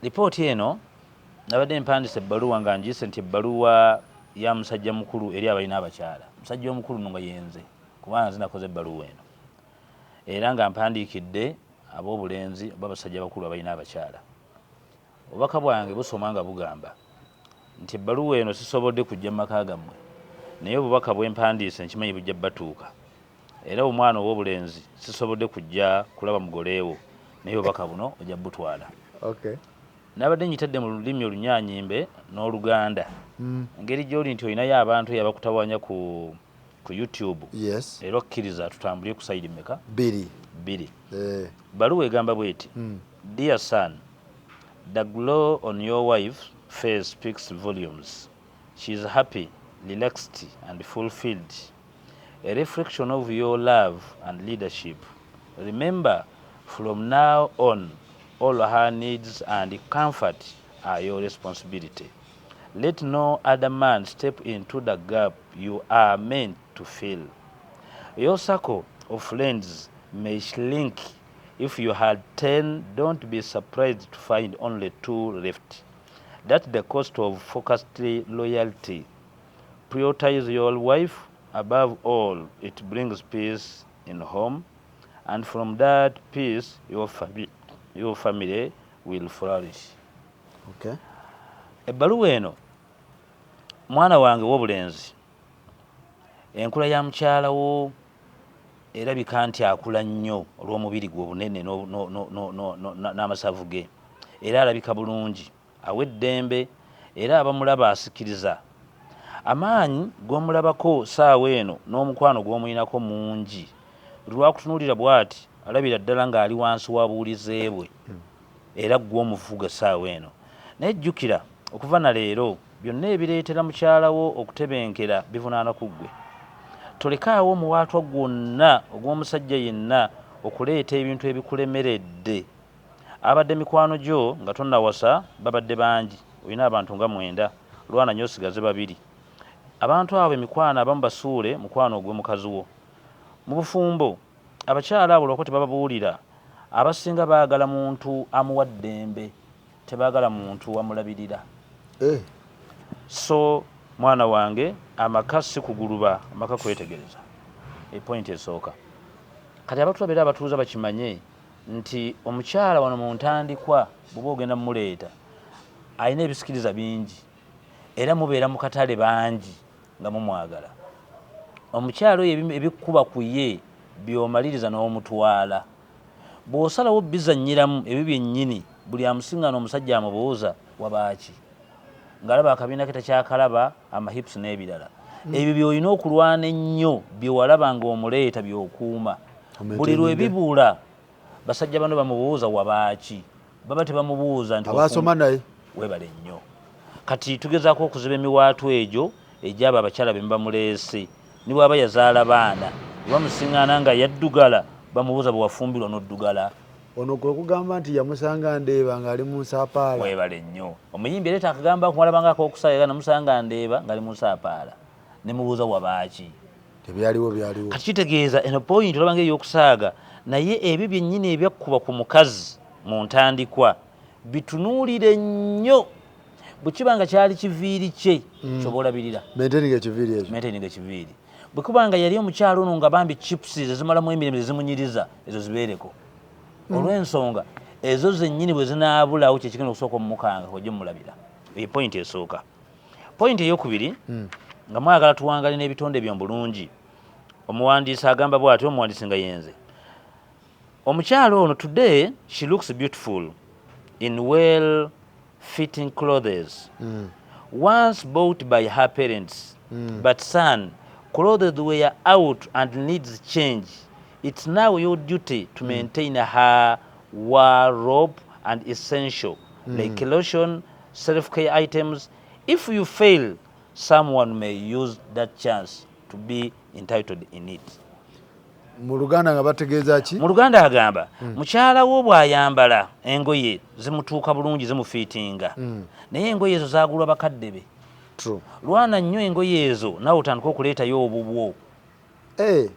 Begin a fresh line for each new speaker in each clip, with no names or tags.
Lipooti eno nabadde mpandiisa ebbaluwa nga ngiyise nti ebbaluwa ya musajja mukulu eri abalina abakyala. Musajja omukulu no nga yenze, kubanga nze nakoze ebbaluwa eno, era nga mpandiikidde ab'obulenzi oba abasajja bakulu abalina abakyala. Obubaka bwange busoma nga bugamba nti ebbaluwa eno sisobodde kujja mu maka gammwe, naye obubaka bwe mpandiise nkimanyi bujja batuuka. Era omwana ow'obulenzi, sisobodde kujja kulaba mugoleewo, naye obubaka buno ojja butwala. Nabadde nyitadde mu lulimi Olunyanyimbe n'Oluganda. Engeri gy'oli nti olinayo abantu abakutawanya ku YouTube. Era okkiriza tutambulire ku side mmeka?
Bbiri.
Bbiri.
Eh.
Baluwa egamba bweti: "Dear son, the glow on your wife face speaks volumes. She is happy, relaxed and fulfilled, a reflection of your love and leadership. Remember, from now on, all her needs and comfort are your responsibility. Let no other man step into the gap you are meant to fill. Your circle of friends may shrink. If you had 10, don't be surprised to find only two left. That's the cost of focused loyalty. Prioritize your wife above all. It brings peace in home, and from that peace, your family will flourish." Ebbaluwa eno, mwana wange w'obulenzi, enkula ya mukyala wo erabika nti akula nnyo olw'omubiri gwe obunene n'amasavu ge, era alabika bulungi, awa eddembe, era abamulaba asikiriza. Amaanyi g'omulabako saawa eno n'omukwano gw'omuyinako mungi. Lwakutunuulira bw'ati, alabira ddala ng'ali wansi wa buwulize bwe, era ggwe omufuga saawa eno. Naye jjukira, okuva na leero, byonna ebireetera mukyala wo okutebenkera bivunaana ku ggwe. Tolekaawo omuwaatwa gwonna ogw'omusajja yenna okuleeta ebintu ebikulemeredde. Abadde mikwano gyo nga tonnawasa babadde bangi, olina abantu nga mwenda, lwana nnyo osigaze babiri. Abantu abo emikwano abamu basuule, mukwano ogwe mukazi wo. Mu bufumbo, abakyala abo lwako tebababuulira, abasinga baagala muntu amuwa ddembe, tebaagala muntu amulabirira. So mwana wange, amaka si kuguluba, amaka kwetegereza. E point esooka, kati abatula beera abatuuza bakimanye nti omukyala wano mu ntandikwa bw'oba ogenda mumuleeta, alina ebisikiriza bingi, era mubeera mu katale bangi nga mumwagala. Omukyala oyo ebikuba ku ye byomaliriza n'omutwala. Bw'osalawo bizannyiramu ebyo byennyini, buli amusiŋŋaana omusajja amubuuza wabaaki, ng'alaba akabiina ke takyakalaba, amahips n'ebirala. Ebyo by'olina okulwana ennyo, byewalaba ng'omuleeta by'okuuma. Buli lwe bibuula, basajja bano bamubuuza wabaaki, baba tebamubuuza nti
Abasoma naye.
Weebale nnyo. Kati tugezaako okuziba emiwaatwa egyo egyabo abakyala be muba muleese. Ne bw'aba yazaala baana, bwe bamusiŋŋaana nga yaddugala, bamubuuza bwe wafumbirwa n'oddugala.
Ono kwe kugamba nti yamusanga Ndeeba ng'ali mu nsaapaala.
Weebale nnyo. Omuyimbi ereeta akagamba kumwalabanga akokusaaga, namusanga Ndeeba ng'ali mu nsaapaala, ne mubuuza wabaaki.
Tebyaliwo, byaliwo.
Kati kitegeeza eno point olabanga ey'okusaaga, naye ebyo byennyini ebyakkuba ku mukazi mu ntandikwa bitunuulire nnyo. Bwe kiba nga kyali kiviiri kye, kyoba olabirira.
Maintaining ekiviiri ekyo.
Maintaining ekiviiri. Bwe kuba nga yali omukyalo ono nga bambi chips ezimalamu emirembe zimunyiriza, ezo zibeereko, olw'ensonga ezo zennyini bwe zinaabulawo kyekigenda okusooka omumukanga ojje mumulabira. Eyo point esooka. Point eyokubiri, nga mwagala tuwangale n'ebitonde byo bulungi, omuwandiisi agamba bw'ati, omuwandiisi nga yenze: omukyalo ono, today she looks beautiful in well fitting clothes once bought by her parents. But son, clothes wear out and needs change. It's now your duty to maintain her wardrobe and essential like lotion, self-care items. If you fail, someone may use that chance to be entitled in it."
Mu Luganda nga bategeeza ki?
Mu Luganda agamba, mukyala wo bw'ayambala engoye zimutuuka bulungi, zimufiitinga, naye engoye ezo zagulwa bakadde be. Lwana nnyo engoye ezo, naawe otandika okuleetayo obubwo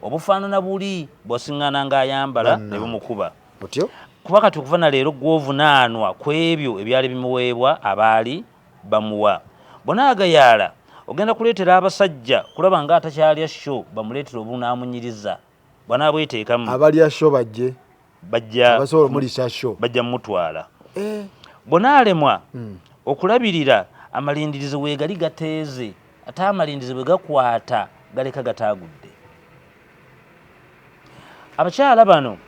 obufaanana buli bwasiŋŋaana ng'ayambala ne bumukuba.
Otyo.
Kuba kati okuva na leero gwovunaanwa ku ebyo ebyali bimuweebwa abaali bamuwa. Bw'onaagayaala ogenda kuleetera abasajja kulaba nga atakyalya show, bamuleetera obunaamunyiriza bw'anaabweteekamu.
Abalya show bajje.
Bajja.
Abasobola omulisa show.
Bajja mumutwala. Bw'onaalemwa okulabirira, amalindirizi weegali gateeze, ate amalindirizi bwe gakwata galeka gataagudde. Abakyala bano,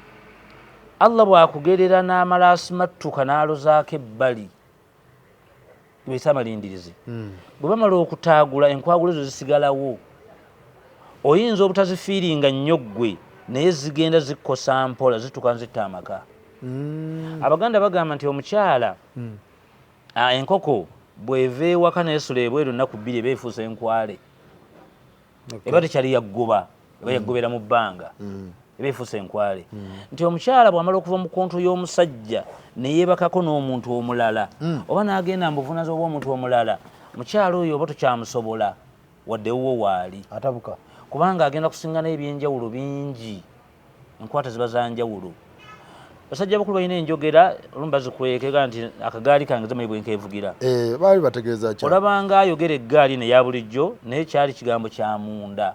Allah bw'akugerera n'amala asimattuka n'alozaako ebbali, bayise amalindirizi, bwe bamala okutaagula, enkwagulo ezo zisigalawo. Oyinza obutazifiiringa nnyo ggwe, naye zigenda zikkosa mpola, zituuka nzitta amaka. Abaganda bagamba nti omukyala, enkoko bw'eva ewaka nesula ebweru ennaku 2, eba efuusa enkwale. Eba tekyali yaggoba, eba yaggobera mu bbanga, eba efuusa enkwale. Nti omukyala bw'amala okuva mu control y'omusajja neyeebakako n'omuntu omulala, oba n'agenda mu buvunaanyizibwa bw'omuntu omulala, mukyala oyo oba tokyamusobola wadde wuwo waali.
Atabuka.
Kubanga agenda kusingana ebyenjawulo bingi, enkwata ziba za njawulo. Basajja bakulu balina enjogera olumu bazikwekega nti akagaali kange zamanyi bwenkeevugira.
Eh, baali bategeeza ki?
Olabanga ayogera eggaali neya bulijjo, naye kyali kigambo kya munda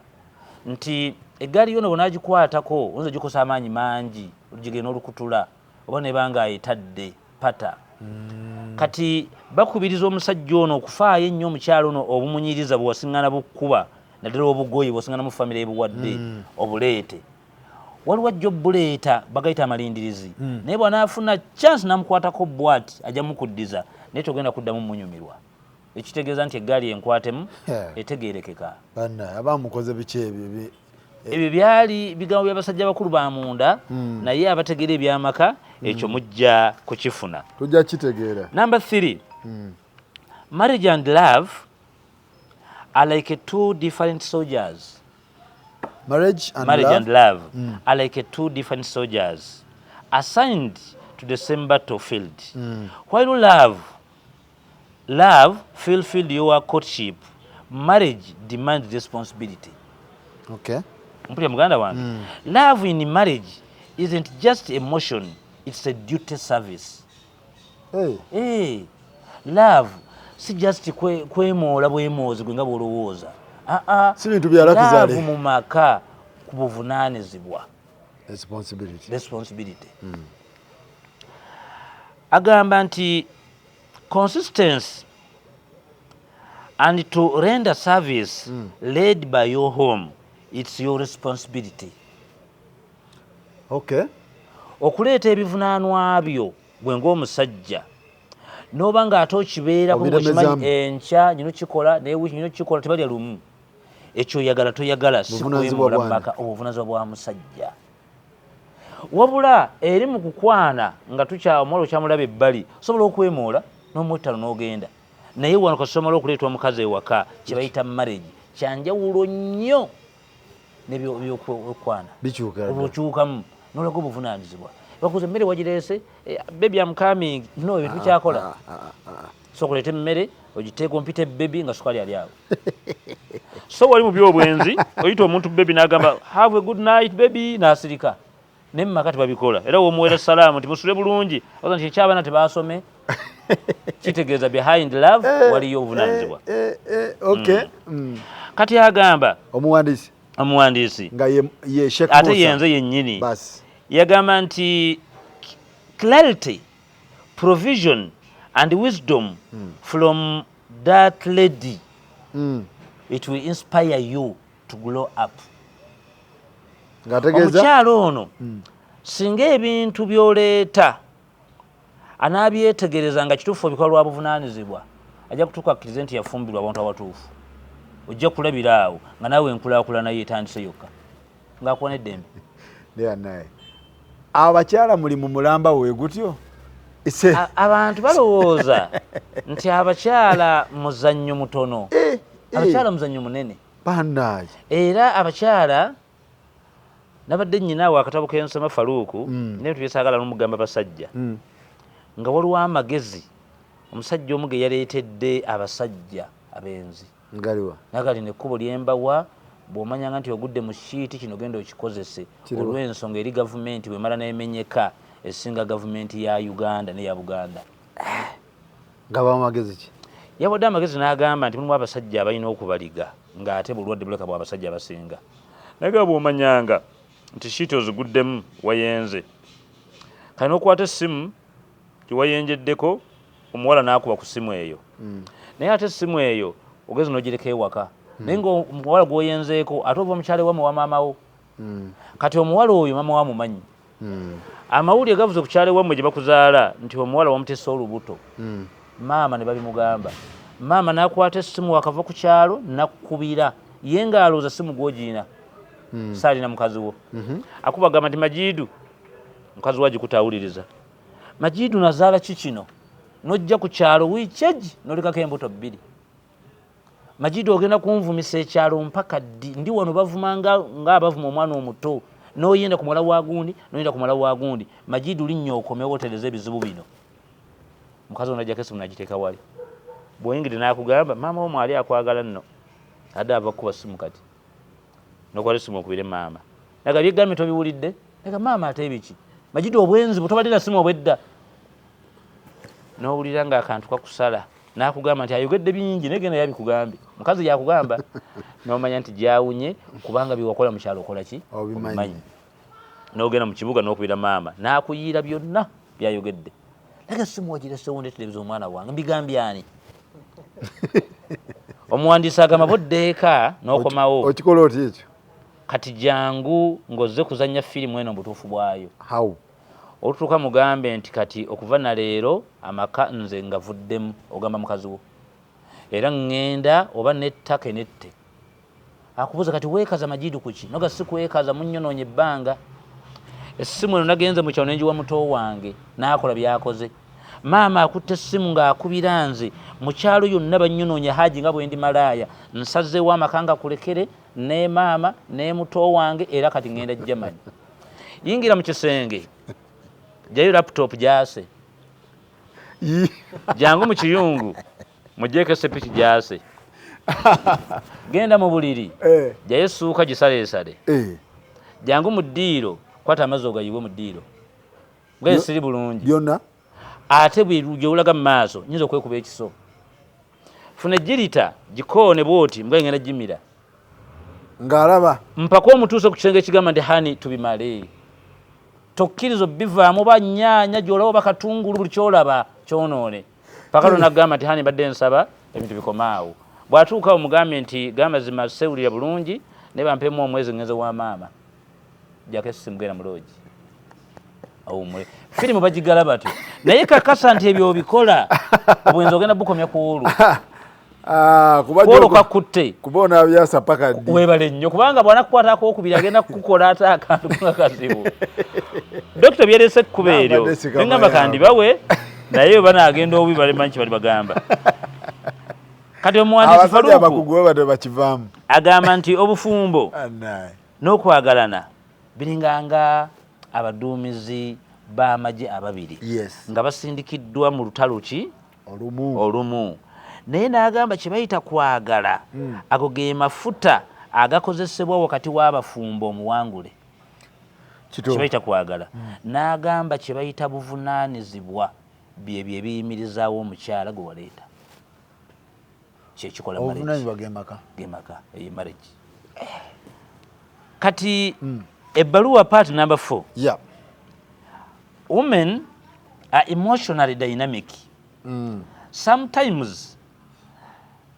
nti eggaali yono bw'onaagikwatako oyinza ogikosa amaanyi mangi, olugigenda olukutula oba nebanga ayetadde pata. Kati bakubiriza omusajja ono okufaayo ennyo omukyalo ono, obumunyiriza bwe wasiŋŋana bukkuba, naddala obugoye bwosiŋŋana mu famire ebuwadde, obuleete. Waliwo ajja obuleeta, bagayita amalindirizi, naye bw'anaafuna chance namukwatako bwati, ajja mukuddiza, naye togenda kuddamu munyumirwa. Ekitegeeza nti eggaali enkwatemu etegeerekeka.
Banna aba mukoze biki ebyo
Ebyo byali bigambo by'abasajja bakulu ba munda, naye abategeera ebyamaka ekyo mujja kukifuna.
Tujja kitegeera.
Number 3, marriage and love are like two different soldiers.
Marriage and
Marriage
love?
And love are like two different soldiers assigned to the same battlefield. While love fulfilled your courtship, marriage demands responsibility. Mpulira muganda wange, love in marriage isn't just emotion, it's a duty service.
Hey.
Hey, love si just kwemoola bwemoozi gwe nga bwolowooza. Ah, ah.
Si bintu bya luxury.
Love mu maka ku buvunaanyizibwa.
Responsibility.
Responsibility. Agamba nti consistency and to render service led by your home, it's your responsibility. Okuleeta ebivunaanwa byo gwe ng'omusajja n'oba ng'ate okibeerako
Obiremezaamu.
ng'okimanyi enkya nyina okikola, naye wiiki nyina okikola, tebalya lumu. Ekyo oyagala toyagala, si
Buvunaanyizibwa
kwemoola
bwange.
Maka obuvunaanyizibwa bwa musajja. Wabula eri mu kukwana nga tukya omuwala okyamulaba ebbali, osobola okwemoola n'omwettalo n'ogenda, naye wano kasomala okuleeta omukazi ewaka kye bayita marriage kyanjawulo nnyo n'ebyokwana.
Bikyuka ddala.
Okyukamu nolaga obuvunaanyizibwa. Bakuza emmere wagireese, "Baby, am coming." No, ebintu bikyakola. So okuleeta emmere ogiteeka ompita baby nga sukaali ali awo. So wali mu byobwenzi oyita omuntu baby n'agamba, "Have a good night, baby," n'asirika. Naye mu maka tebabikola. Era womuweera salaamu nti musule bulungi, oza nti ekyabaana tebasome. Kitegeeza behind love waliyo obuvunaanyizibwa.
Okay.
Kati agamba
Omuwandiisi
omuwandiisi
nga ye Sheikh
ate
Musa.
yenze yennyini
Basi.
yagamba nti clarity, provision and wisdom from that lady, it will inspire you to grow up.
Ng'ategeeza
Omukyalo ono, singa ebintu by'oleeta anaabyetegereza nga kituufu obikola lwa buvunaanyizibwa, ajja kutuuka akkirize nti yafumbirwa abantu awatuufu. Ojja kulabira awo nga naawe enkulaakulana ye etandise yokka ng'akuwa n'eddembe.
Naye naye abakyala muli mu mulamba we gutyo.
Abantu balowooza nti abakyala muzannyo mutono. Abakyala muzannyo munene.
Bannaye.
Era abakyala nabadde nnyina awo akatabo k'ensoma Faluuku, n'ebintu byesaagala n'omugamba basajja, nga waliwo amagezi omusajja omu ge yaleetedde abasajja abenzi.
Ngaliwa?
Nagali nekkubo lyembawa, bw'omanyanga nti ogudde mu shiiti kino, genda okikozese.
Kiriwa?
Olw'ensonga eri gavumenti bwemala nemenyeka Esinga gavumenti ya Uganda neya Buganda.
Nga bamagezi ki?
Yawadde amagezi n'agamba nti mulimu abasajja abalina okubaliga, ng'ate bulwadde buleka bwa basajja abasinga. Naye nga bw'omanyanga nti sheet oziguddemu, wayenze, kale n'okwata essimu gyewayenjeddeko, omuwala n'akuba ku ssimu eyo. Naye ate essimu eyo ogezi n'ogireka ewaka, naye nga omuwala gw'oyenzeeko ate ova mukyalo ewammwe wa maama wo. Kati omuwala oyo maama wa mumanyi. Amawulire gavuze ku kyalo ewammwe gye bakuzaala nti omuwala wamutesa olubuto. Maama ne babimugamba, maama n'akwata essimu wakava ku kyalo nakkubira ye ng'alowooza simu gw'ogiina. Saalina mukazi wo. Akuba agamba nti, "Majiidu," mukazi we agikuta awuliriza, "Majiidu, nazaala ki kino? Nojja ku kyalo wiiki egi nolekako embuto bbiri. Majiidu, ogenda kunvumisa ekyalo mpaka ddi? Ndi wano bavuma ng'abavuma omwana omuto, n'oyenda ku muwala wa gundi, n'oyenda ku muwala wa gundi. Majiidu, linnya okomewo otereze ebizibu bino." Mukazi ono ajjako esimu n'agiteeka wali. Bw'oyingidde n'akugamba, "Maama wo mwali akwagala nno, adde ava kukuba simu." Kati nokwata esimu okubire maama, naga byegambye tobiwulidde? Naga, "Maama, ate ebiki?" "Majidu, obwenzi bwe na simu obwedda." N'owulira ng'akantu kakusala. N'akugamba nti ayogedde bingi, naye genda yabikugambye mukazi yakugamba, n'omanya nti gyawunye, kubanga byewakola mu kyalo okola ki?
Obimanyi.
N'ogenda mu kibuga n'okubira maama n'akuyiira byonna byayogedde. Naye simu wagiresewo, ndeetereza omwana wange, mbigambye ani? Omuwandiisi agamba boddeeka n'okomawo.
Okikola oti ekyo?
Kati jangu ng'ozze kuzannya firimu eno mu butuufu bwayo.
How?
Olutuuka mugambe nti kati okuva na leero amaka nze ngavuddemu. Ogamba mukazi wo, era ŋŋenda oba nettaka enette. Akubuuza, "Kati weekaza Majidu kuki?" Noga, "Si kwekaza, munnyonoonye ebbanga. Essimu eno nagenze mu kyalo nenjiwa muto wange n'akola byakoze. Maama akutte essimu ng'akubira nze mu kyalo yonna, bannyonoonya Haji nga bwe ndi malaaya. Nsazeewo amaka nga kulekere ne maama ne muto wange, era kati ŋŋenda Germany." Yingira mu kisenge, jayo laptop gyase. Jangu mu kiyungu, mugyeko esepiki gyase. Genda mu buliri, jayo essuuka gisaleesale. Jangu mu ddiiro, kwata amazzi ogayiwe mu ddiiro. Bwe siri bulungi.
Byonna.
Ate bwe gyewulaga mu maaso nyinza okwekuba ekiso. Funa ejjirita gikoone bwoti, mbwa ngenda gimira.
Ng'alaba.
Mpaka omutuuse ku kisenge ekigamba nti, "Honey, tubimale." Tokkiriza obivaamu, oba nyaanya gyolaba oba katungulu, buli kyolaba kyonoone, paka lwonagamba nti, "Honey, mbadde nsaba ebintu bikomaawo." Bw'atuuka omugambe nti, "Gamazima sewulira bulungi, naye bampemu omwezi ngenze wa maama." Jako essimu, genda mu lodge awummule. Firimu bagigala batyo, naye kakasa nti ebyo obikola, obwenzi ogenda bukomya ku olwo.
Ah, kuba
Kwolwo kakutte.
Kuba onaabyasa paka ddi?
Webale nnyo, kubanga bw'anakukwatako okubiri agenda kukukola ate akantu nga kazibu. Dokita byerese ekkuba eryo.
Nambadde sikama
nengamba
yaabwe.
Kandibawe naye oba naagenda obubi, balemanyi kye bali bagamba. Kati omuwandiisi
Abasajja
Faluuku
abakugu bwe batyo bakivaamu.
agamba nti obufumbo
Anaye.
n'okwagalana biringanga abaduumizi b'amagye ababiri nga basindikiddwa mu lutalo ki?
Olumu.
Olumu. Naye n'agamba kye bayita kwagala, ago ge mafuta agakozesebwa wakati w'abafumbo omuwangule.
Kituufu.
Kye bayita kwagala. N'agamba kye bayita buvunaanyizibwa byebyo ebiyimirizaawo omukyala gwe waleeta, kyekikola marriage.
Obuvunanyizibwa gemaka.
Gemaka, eyo marriage. Kati ebbaluwa part number 4. Women are emotionally dynamic, sometimes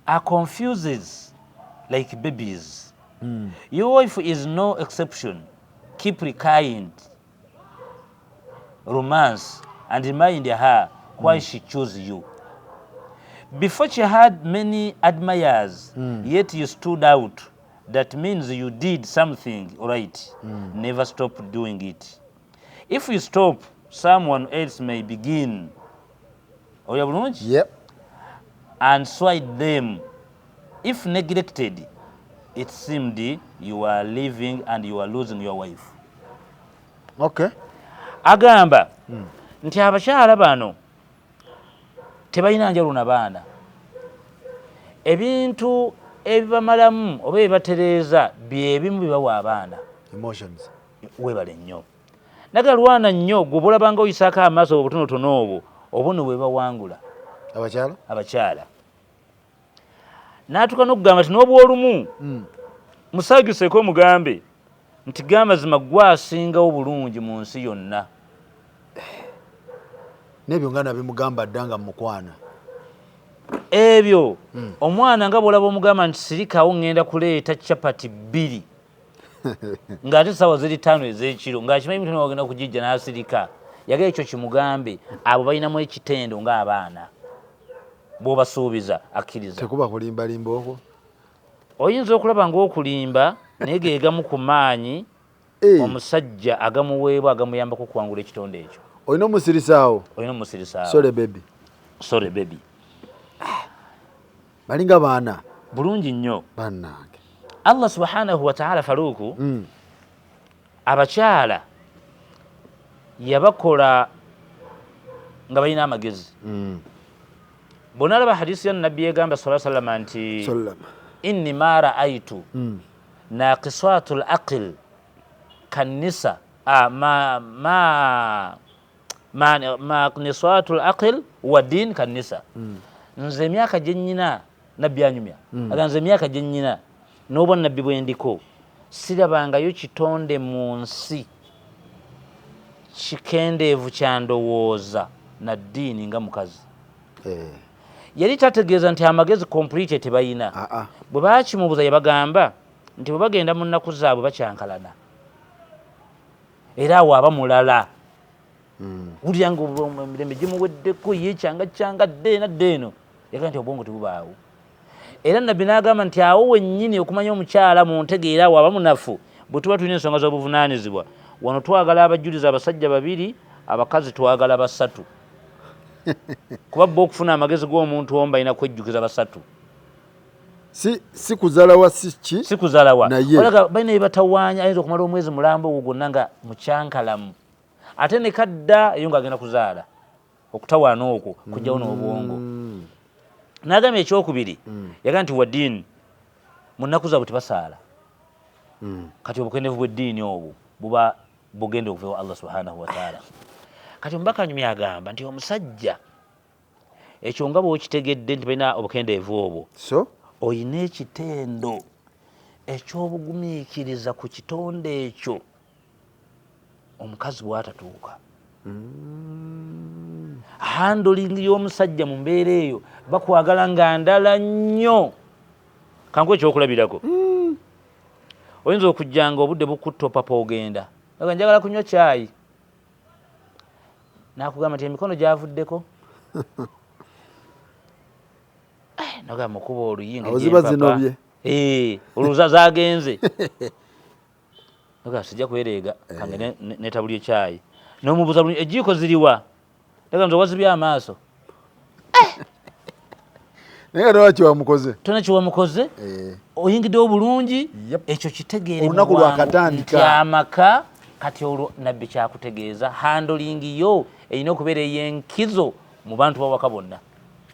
are confuses like babies. Your wife is no exception. Keep kind romance and remind her why she chose you. Before, she had many admirers, yet you stood out. That means you did something right. Never stop doing it. If you stop, someone else may begin. Oya bulungi?
Yep.
And swayed them. If neglected, it seemed you are leaving and you are losing your wife. Agamba nti abakyala bano tebalina njawulo na baana. Ebintu ebibamalamu oba ebibatereeza byebimu bibawa abaana.
Emotions.
Webale nnyo. Nagalwana nnyo gwe bolabanga oyisaako amaaso obutonotono obwo obuno bwe bawangula
abakyala.
Abakyala n'atuuka n'okugamba nti n'obwolumu musaagiseeko omugambe nti gamazima gwasingawo bulungi mu nsi yonna.
N'ebyo nga nabimugamba dda nga mukwana.
Ebyo omwana nga bw'olaba omugamba nti sirikawo ŋŋenda kuleeta capati 2 ng'ate ssaawa ziri 5 ez'ekiro ng'akimanyi mutone wagenda kugijja n'asirika, yagala ekyo kimugambe. Abo balinamu ekitendo ng'abaana bw'obasuubiza akkiriza.
Tekuba kulimbalimba okwo.
Oyinza okulaba ng'okulimba naye ge gamu ku maanyi omusajja agamuweebwa agamuyambako okuwangula ekitonde ekyo.
Olina omusirisaawo.
Olina omusirisaawo.
Sorry baby.
Sorry baby.
Balinga baana.
Bulungi nnyo.
Bannange.
Allah subhanahu wa ta'ala Faruku abakyala yabakola nga balina amagezi. Bw'onalaba hadisi ya Nabbi egamba sallallahu alaihi wasallam nti inni ma ra'aytu naqisatul aql kanisa ma nisatul aql wa din kanisa. Nze emyaka gye nnyina, Nabbi anyumya aga, nze emyaka gye nnyina n'obwa Nabbi bwe ndiko sirabangayo kitonde mu nsi kikendeevu kyandowooza na ddiini nga mukazi. Yali tategeeza nti amagezi complete tebayina. Bwe bakimubuuza yabagamba nti bwe bagenda mu nnaku zaabwe bakyankalana, era awo aba mulala wulira nga emirembe gimuweddeko ye kyanga kyanga dde eno dde eno, yagaa nti obwongo tebubaawo. Era Nabbi n'agamba nti awo wennyini okumanya omukyala mu ntegeera awo aba munafu. Bwe tuba tulina ensonga z'obuvunaanyizibwa wano twagala abajulizi abasajja 2, abakazi twagala 3, kuba bo okufuna amagezi g'omuntu omu balina kwejjukiza 3.
Si kuzalawa si ki.
Si kuzalawa.
Naye.
Olaga balina bye batawaanya, ayinza okumala omwezi mulamba ogwo gwonna nga mukyankalamu, ate ne kadda eyo ng'agenda kuzaala, okutawaana okwo kujjawo n'obwongo. N'agamba ekyokubiri yagamba nti wadiini mu nnaku zaabwe tebasaala. Kati obukendeevu bw'eddiini obwo buba bugenda okuva ewa Allah subhanahu wataala. Kati omubaka anyumya agamba nti omusajja ekyo nga bw'okitegedde nti balina obukendeevu obwo,
so
oyina ekitendo ekyobugumiikiriza ku kitonde ekyo omukazi bw'atatuuka. Handling y'omusajja mu mbeera eyo bakwagala nga ndala nnyo. Kanku ekyokulabirako, oyinza okujja nga obudde bukutta opapa ogenda aga njagala kunywa kyayi, nakugamba nti emikono gyavuddeko. Nagamba mukuba oluyinga.
Awo ziba zinobye.
Olowooza zagenze. Naga sijja kwereega kange netabulya ekyayi nomubuuza bulungi ejiiko ziriwa, naga nze wazibye amaaso.
Naye nga tewaki wamukoze.
Tona kiwamukoze. Oyingiddewo bulungi. Ekyo kitegeere mu
Olunaku
bwangu
lwakatandika.
nti amaka kati olwo Nabbi kyakutegeeza handling yo erina okubeera ey'enkizo mu bantu bawaka bonna,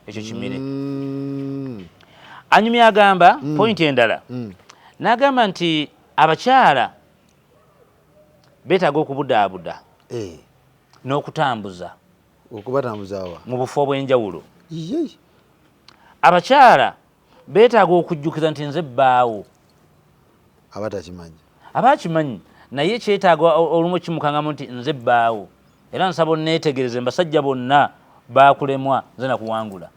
ekyo kimire. Anyumya agamba point endala n'agamba nti abakyala beetaaga okubudaabuda n'okutambuza.
Okubatambuza wa?
Mu bufo obw'enjawulo.
Iye.
Abakyala beetaaga okujjukiza nti nze bbaawo.
Aba takimanyi.
Aba akimanyi naye kyetaaga olumu kimukangamu nti nze bbaawo era nsaba onneetegereze, mbasajja bonna baakulemwa, nze nakuwangula.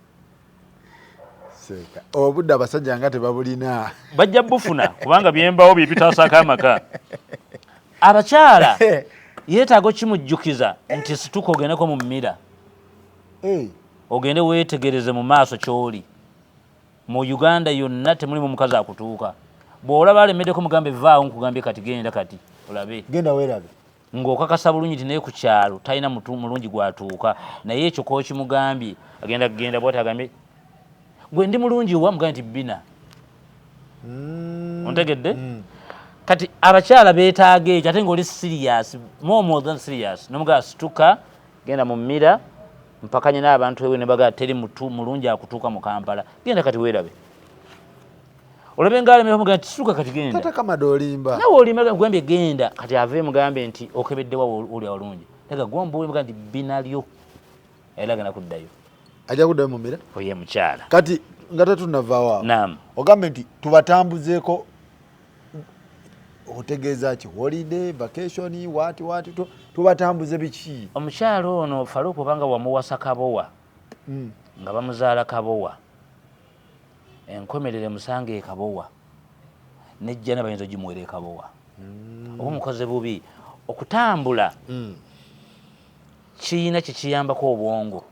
Seeka obudde abasajja nga tebabulina.
Bajja bufuna kubanga byembawo bye bitaasako amaka. Abakyala yeetaaga okimujjukiza nti situka ogendeko mu mmira, ogende weetegereze mu maaso ky'oli. Mu Uganda yonna temulimu mukazi akutuuka. Bw'olaba alemeddeko mugambe vaawo nkugambye kati genda kati olabe.
Genda weerabe.
Ng'okakasa bulungi nti naye ku kyalo talina mulungi gwatuuka, naye ekyo kookimugambye agenda kugenda bwati agambye gwe ndi mulungi wa mugambe nti bina. Ontegedde? Kati abakyala beetaaga ekyo ate ng'oli serious, more than serious, nomugamba situka genda mu mmira mpakanye n'abantu ewe ne bagaa teri mutu mulungi akutuuka mu Kampala, genda kati weerabe. Olabe nga alemera, mugamba nti situka kati genda.
Tata Kamada, olimba.
Nawe olimba. Gambye genda kati, ave mugambe nti okebeddewa oli awalungi, ega gwombuuli, mugambe nti binalyo era agenda kuddayo.
Ajja kuddayo mumira.
Oye mukyala.
Kati nga tetunavaawo awo,
Naam.
ogambe nti tubatambuzeeko, otegeeza ki? Holiday, vacation, what what? Tubatambuze biki?
Omukyala ono Faruku, obanga wamuwasa Kabowa, nga bamuzaala Kabowa, enkomerere musanga e Kabowa, nejjana bayinza ogimuwera e Kabowa, oba omukoze bubi. Okutambula kiyina kyekiyambako obwongo.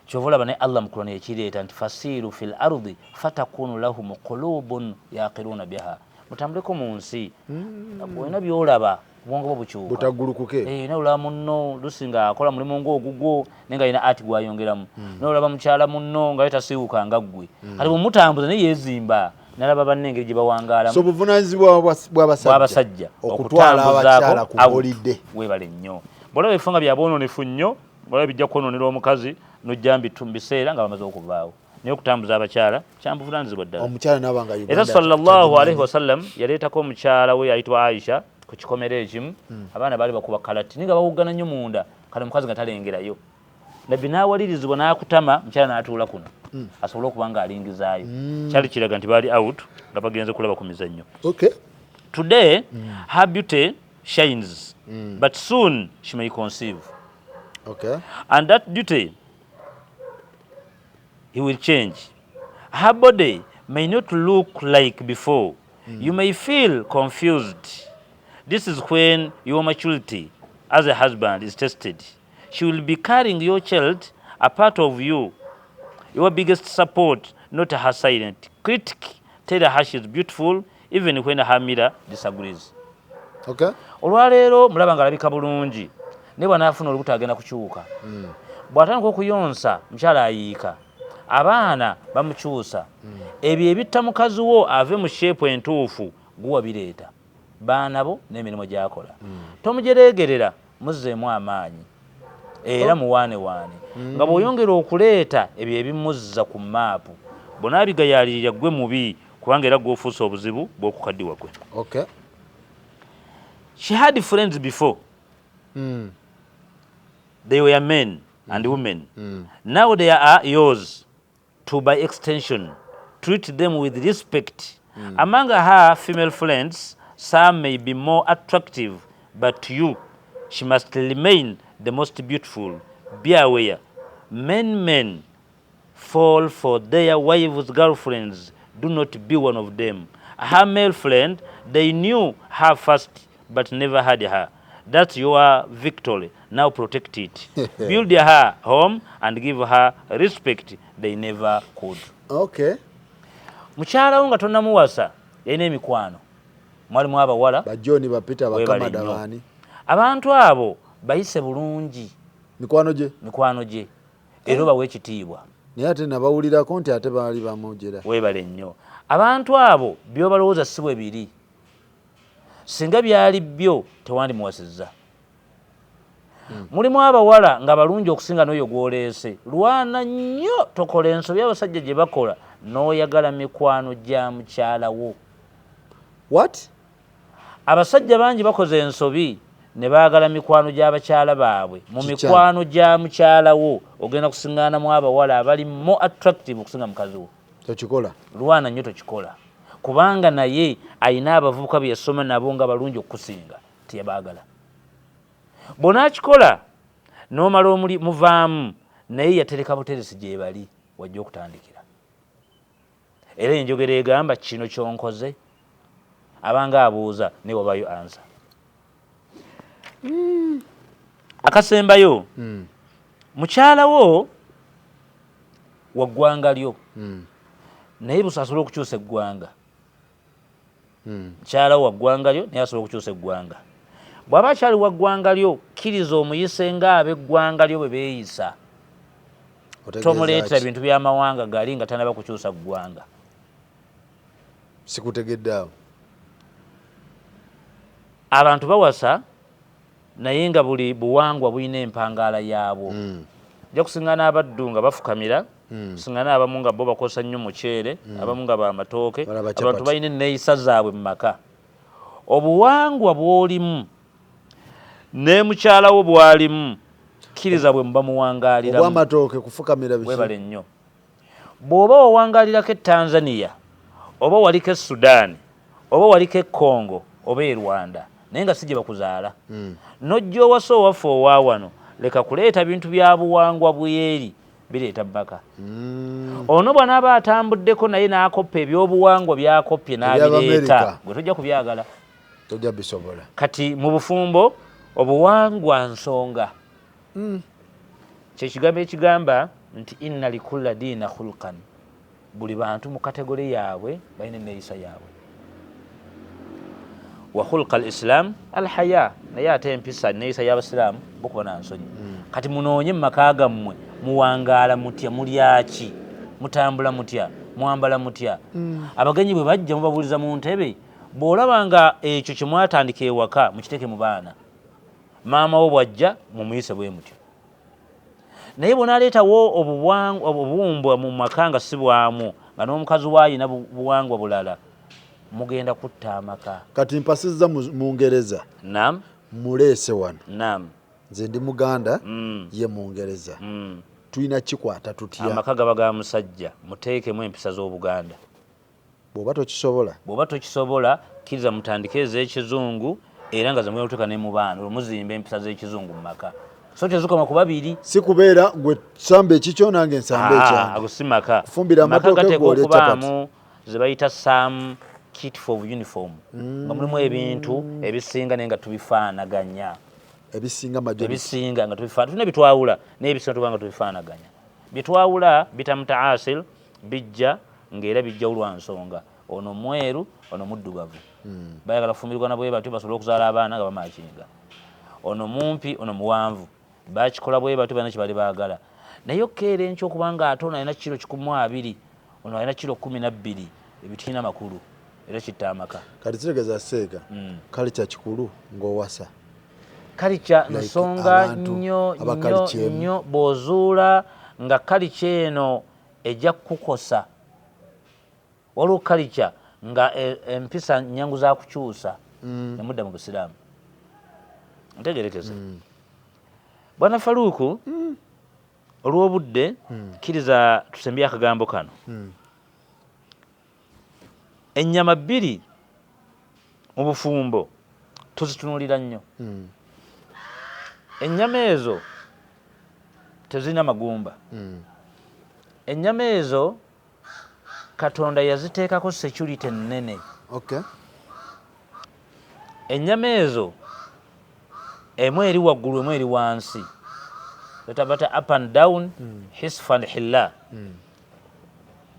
Kyova olaba ne Allah mu Kurani ekireeta nti fasiru fil ardi fatakunu lahum qulubun yaqiluna biha, mutambuleko mu nsi, olina byolaba, obwongo bwo bukyuka.
Butaggulukuke.
Eh, nolaba munno lusi nga akola mulimu ngaogugwo, naye nga alina ati gwayongeramu, nolaba mukyala munno nga ye tasiiwuka nga ggwe. Kati bwemutambuza naye yeezimba, nalaba banne engeri gye bawangaalamu.
So buvunanyizibwa bw'abasajja
bw'abasajja
okutwala abakyala ku
out.
Holiday.
Weebale nnyo. Bwolaba ebifo nga byabwononefu nnyo, olaba bijja kwononera omukazi, nojja mu biseera nga bamaze okuvaawo. Naye okutambuza abakyala kyambuvunanyizibwa ddala.
Omukyala naaba nga Uganda
Era sallallahu alaihi wasallam yaleetako omukyala we ayitibwa Aisha ku kikomero ekimu. Abaana baali bakuba kalati naye nga bawuggana nnyo munda. Kale omukazi nga talengerayo, Nabbi n'awalirizibwa n'akutama, mukyala n'atuula kuno asobole okuba ng'alingizaayo. Kyali kiraga nti baali out nga bagenze kulaba ku mizannyo. Today her beauty shines, but soon she may conceive and that beauty he will change. Her body may not look like before. You may feel confused. This is when your maturity as a husband is tested. She will be carrying your child, a part of you, your biggest support, not her silent critic. Tell her she is beautiful even when her mirror disagrees. Olwaleero mulaba nga alabika bulungi, naye bw'anaafuna olubuto agenda kukyuka. Bw'atandika okuyonsa, mukyala ayiika, abaana bamukyusa. Ebyo ebitta mukazi wo ave mu shape entuufu guwa bireeta baana bo n'emirimu gy'akola. Tomujereegerera, muzzeemu amaanyi era muwaanewaane nga bw'oyongera okuleeta ebyo ebimuzza ku map. Bonaabigayaalirira ggwe mubi, kubanga era gw'ofuuse obuzibu bw'okukaddiwa kwe. She had friends before. They were men and women. Now they are yours to, by extension. Treat them with respect. Among her female friends, some may be more attractive, but to you she must remain the most beautiful. Be aware, many men fall for their wives' girlfriends. Do not be one of them. Her male friend, they knew her first but never had her. That's your victory. Now protect it. Build her home and give her respect they never could. Mukyala wo nga tonnamuwasa yalina emikwano, mwalimu abawala.
Bajoni, bapita,
Weebale
bakamada.
Nnyo.
Baani?
Abantu abo bayise bulungi.
Mikwano gye.
Mikwano gye, era obawa ekitiibwa.
Naye ate nabawulirako nti ate baali bamujera.
Weebale nnyo. Abantu abo byobalowooza si bwe biri. Singa byali byo tewandimuwasizza. Mulimu abawala nga balungi okusinga n'oyo gw'oleese. Lwana nnyo tokola ensobi abasajja gye bakola n'oyagala mikwano gya mukyala wo.
What?
Abasajja bangi bakoze ensobi ne baagala mikwano gy'abakyala baabwe. Mu
Kikyamu.
mikwano gya mukyala wo ogenda kusiŋŋaanamu abawala abali more attractive okusinga mukazi wo.
Tokikola.
Lwana nnyo tokikola, kubanga naye ayina abavubuka bye yasoma nabo nga balungi okukusinga, teyabaagala. Bw'onaakikola n'omala omuli muvaamu, naye yatereka buteresi gye bali wajja okutandikira. Era enjogera egamba kino kyonkoze, abanga abuuza naye wabayo answer. Akasembayo, mukyala wo wa ggwanga lyo, naye busa asobola okukyusa eggwanga. Mukyala wo wa ggwanga lyo, naye asobola okukyusa eggwanga. Bw'aba akyali wa ggwanga lyo, kkiriza omuyise ng'ab'eggwanga lyo bwe beeyisa.
Otegeeza
Tomuleetera
ki?
bintu by'amawanga gali nga tanaba kukyusa ggwanga.
Sikutegedde awo.
Abantu bawasa naye nga buli buwangwa bulina empangaala yaabwo. Ojja kusiŋŋaana abaddu nga bafukamira. Singana abamu nga bo bakozesa nnyo muceere, abamu nga bamatooke.
Balaba
Abantu
chapati.
balina enneeyisa zaabwe mu maka. Obuwangwa bw'olimu ne mukyala wo bw'alimu, kkiriza bwe muba muwangaaliramu.
Obwamatooke kufukamira biki?
Webale nnyo. Bw'oba owangalirako e Tanzania, oba waliko e Sudan, oba waliko e Congo, oba e Rwanda, naye nga si gye bakuzaala, nojja owasa owaffe owa wano, leka kuleeta bintu bya buwangwa bweri bireeta bbaka. Ono bw'anaaba atambuddeko naye n'akoppa ebyobuwangwa byakoppye n'abireeta,
Eby'Abamerika.
gwe tojja kubyagala.
Tojja bisobola.
Kati mu bufumbo obuwangwa nsonga. Kyekigambo ekigamba nti inna likulla diina khulqan, buli bantu mu category yaabwe balina enneeyisa yaabwe. Wa khulqa al islam alhaya, naye ate empisa enneeyisa y'abasiraamu bokuba na nsonyi. Kati munoonye mu maka gammwe muwangaala mutya, mulyaki, mutambula mutya, mwambala mutya, abagenyi bwe bajja mubabuuliza mu ntebe. Bw'olaba nga ekyo kye mwatandika ewaka mukiteeke mu baana, maama wo bw'ajja mumuyise bwe mutyo. Naye bw'onaaleetawo obubumbwa mu maka nga si bwamu, nga n'omukazi we ayina buwangwa bulala, mugenda kutta amaka.
Kati mpasizza mu Ngereza.
Nam.
Muleese wano.
Nam.
Nze ndi Muganda, ye Mungereza. Tulina kikwata tutya?
Amaka gaba ga musajja, muteekemu empisa z'Obuganda.
Bw'oba tokisobola?
Bw'oba tokisobola, kkiriza mutandike ez'ekizungu, era nga zemwetuuka ne mu baana, olwo muzimba empisa z'ekizungu mu maka, so tezikoma ku babiri.
Si kubeera gwe samba ekikyo nange nsamba ekyange.
Ago si maka.
Kufumbira
Maka
amatooke,
gateekwa
gw'olya chapati.
okubaamu ze bayita some kit for uniform, nga mulimu ebintu ebisinga naye nga tubifaanaganya.
Ebisinga majority.
Ebisinga nga tulina bitwawula, naye ebisinga tuba nga tubifaanaganya. Byetwawula bitamutaasil bijja ng'era bijjawo lwa nsonga ono mweru, ono muddugavu, bayagala kufumbirwa na bwe batyo basobole okuzaala abaana nga bamakinga. Ono mumpi, ono muwanvu, bakikola bwe batyo, balina kyebali baagala. Naye okukeera enkya okubanga ate ono alina kiro 120, ono alina kiro 12, ebyo kirina makulu era kitta amaka.
Kati kitegeeza seega culture kikulu ng'owasa.
Culture
Like
nsonga
abantu
nnyo
aba
nnyo
culture emu.
nnyo. Bw'ozuula nga culture eno ejja kukukosa, waliwo culture nga empisa nyangu za kukyusa, nemudda mu busiraamu. Ntegerekeze, Bwana Faluuku, olw'obudde kkiriza tusembye akagambo kano. Ennyama bbiri mu bufumbo tuzitunuulira nnyo. Ennyama ezo tezirina magumba. Ennyama ezo Katonda yaziteekako security ennene. Ennyama ezo emu eri waggulu, emu eri wansi, bata up and down, hisf and hilla,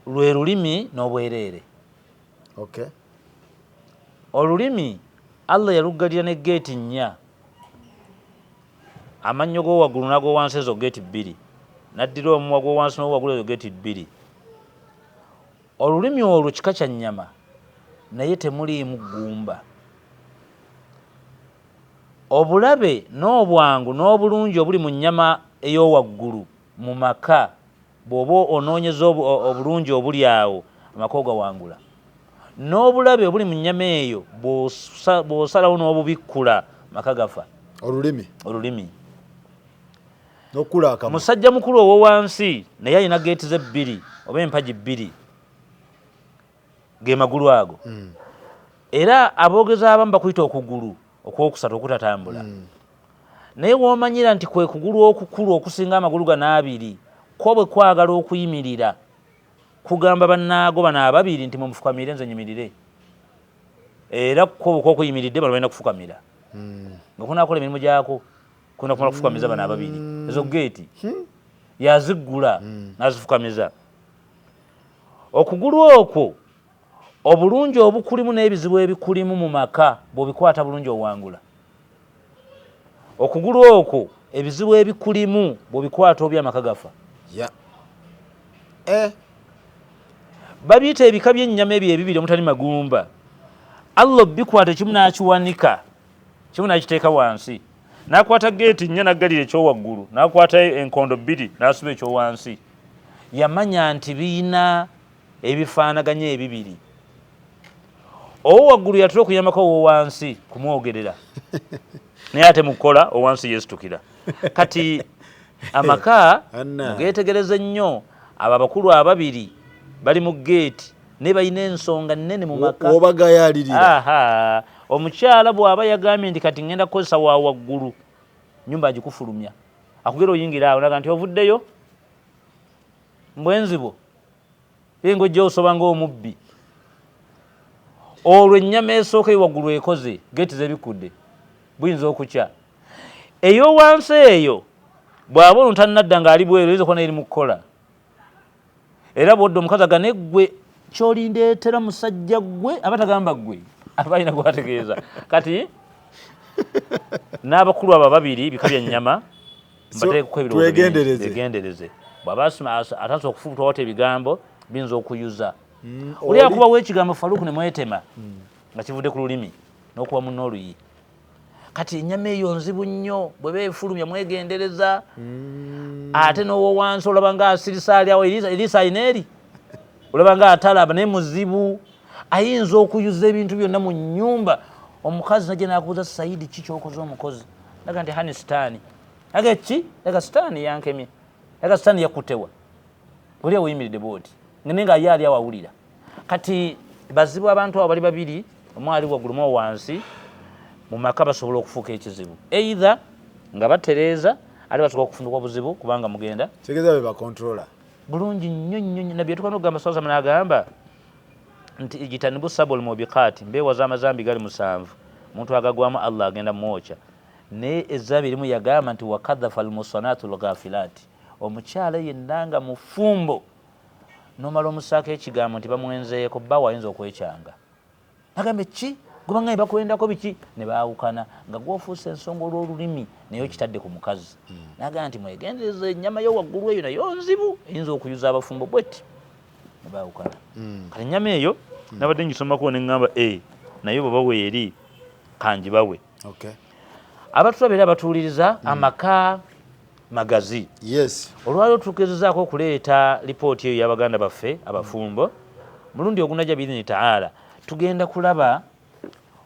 lwe lulimi n'obwereere. Olulimi Allah yaluggalira ne geeti nnya, amannyo g'owaggulu n'ag'owansi, ezo geeti bbiri, n'addira omumwa gw'owansi n'owaggulu, ezo geeti bbiri. Olulimi olwo kika kya nnyama, naye temuliimu ggumba. Obulabe n'obwangu n'obulungi obuli mu nnyama ey'owaggulu mu maka, bw'oba onoonyeza obulungi obuli awo, amaka ogawangula. N'obulabe obuli mu nnyama eyo, bw'osalawo n'obubikkula, maka gafa.
Olulimi.
Olulimi.
N'okukula akamwa.
Musajja mukulu owo wansi naye alina geeti ze bbiri oba empagi bbiri, ge magulu ago. Era aboogezi abamu bakuyita okugulu okwokusatu okutatambula. Naye w'omanyira nti kwe kugulu okukulu okusinga amagulu gano abiri, kwo bwe kwagala okuyimirira kugamba bannaago bano ababiri nti mumufukamire nze nyimirire. Era kwo bwe kwokuyimiridde, bano balina kufukamira. Nga kunaakola emirimu gyako kulina kumala kufukamiza bano ababiri. Ezo geeti yaziggula n'azifukamiza. Okugulu okwo obulungi obukulimu n'ebizibu ebikulimu mu maka, bw'obikwata bulungi owangula. Okugulu okwo ebizibu ebikulimu bw'obikwata obi, amaka gafa. Babiyita ebika by'ennyama ebyo ebibiri omutali magumba. Allah obikwata ekimu n'akiwanika, kimu n'akiteeka wansi, n'akwata geeti nnya n'aggalira ekyowaggulu, n'akwata enkondo bbiri n'asuba ekyowansi. Yamanya nti biyina ebifaanaganya ebibiri. Owo waggulu yatera okuyambako owowansi kumwogerera, naye ate mukukola owansi yeesitukira. Kati amaka mugeetegereze nnyo. Abo abakulu ababiri bali mu geeti naye balina ensonga nnene mu maka.
Wobagayalirira.
Omukyala bw'aba yagambye nti kati ngenda kukozesa wa waggulu, nyumba agikufulumya, akugera oyingira awo naga nti ovuddeyo mbwenzi bwo, ye ng'ojja osoba ng'omubbi. Olwo ennyama esooka ewaggulu ekoze geeti zebikudde, buyinza okukya. Eyowansi eyo bw'aba ono tannadda ng'ali bweru, eyinza okuba naye eri mu kukola. Era bw'odda omukazi aga naye ggwe kyolindeetera musajja ggwe, aba tagamba ggwe, aba alina gwategeeza. Kati n'abakulu abo ababiri bika bya nnyama, mbateekeko ebirowoozo, begendereze. Bw'aba atandise okufubutuka wata ebigambo biyinza okuyuza. Oli akubawo ekigambo Faluku ne mwetema nga kivudde ku lulimi n'okuba munno oluyi. Kati ennyama eyo nzibu nnyo, bwe beefulumya mwegendereza. Ate n'owo wansi olaba nga asirisa ali awo, eriisa alina eri olaba nga atalaba, naye muzibu, ayinza okuyuza ebintu byonna mu nnyumba. Omukazi najja n'akubuuza, Saidi, ki kyokoze omukozi? Naga nti hani sitaani. Naga ki? Naga sitaani yankemye. Naga sitaani yakutewa oli aweyimiridde bwoti, naye nga ye ali awo awulira. Kati bazibu abantu abo bali babiri, omu ali waggulu mu wansi mu maka, basobola okufuuka ekizibu either nga batereeza ate basobola okufundikwa buzibu kubanga mugenda
kitegeeza be bacontroller.
Bulungi nnyo nnyo nnyo. Nabbi yatuuka n'okugamba sawasama n'agamba nti ijtanibu sabul mubiqaati, mbeewaza amazambi gali 7, omuntu agagwamu Allah agenda mwokya. Naye ezambi erimu yagamba nti wakadhafa almusanatu lghafilaati, omukyala yenna nga mufumbo nomala omusaako ekigambo nti bamwenzeeko, bbawe ayinza okwekyanga agambe ki gwebangaye bakwendako biki, ne baawukana nga gwofuusa ensonga olw'olulimi, naye okitadde ku mukazi. Nagamba nti mwegendereze ennyama yo waggulu eyo nayo nzibu, eyinza okuyuza abafumbo bweti ne baawukana. Kati ennyama eyo nabadde ngisomako ne ŋŋamba e naye bweba weeri kangibawe. Abatulaba era abatuwuliriza, amaka magazi. Olwaliro tugezezaako okuleeta lipooti eyo y'abaganda baffe abafumbo. Mulundi ogunajja biidhini taala tugenda kulaba